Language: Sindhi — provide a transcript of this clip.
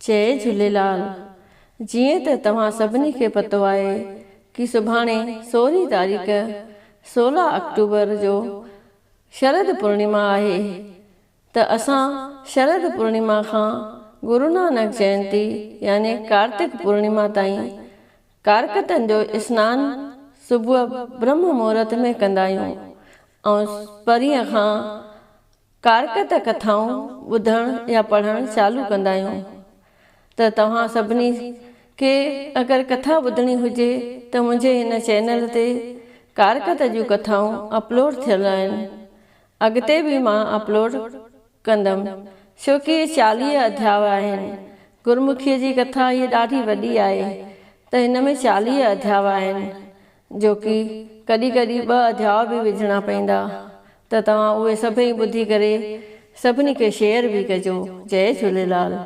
جئي جهوليلال جيئن ته توهان سڀني کي پتو آهي ڪي سڀاڻي سورهين تاريخ 16 آڪٽوبر جو شرد پورڻيما آهي ته اسان شرد پورڻيما کان گرونانڪ جينتي يعني ڪارتڪ پورڻيما تائين ڪارڪتن جو اسنان صبح برهم مهورت ۾ ڪندا آهيون ۽ پرينء کان ڪارڪت ڪٿائون ٻڌڻ يا پڙهڻ چالو ڪندا آهيون ته توهان سڀني کي اگر ڪٿا ٻڌڻي هجي ته منهنجي هن چينل تي ڪارڪت جون ڪٿائون اپلوڊ ٿيل آهن اڳتي به مان اپلوڊ ڪندم ڇو ڪي اهي 40 اڌياء آهن گرمکي جي ڪٿا هيء ڏاڍي وڏي آهي ته هن ۾ 40 اڌياء آهن جو ڪي ڪڏهن ڪڏهن ٻه اڌياء به وجهڻا پئندا ته توهان اهي سڀئي ٻڌي ڪري سڀني کي شيئر به ڪجو جئي جهوليلال.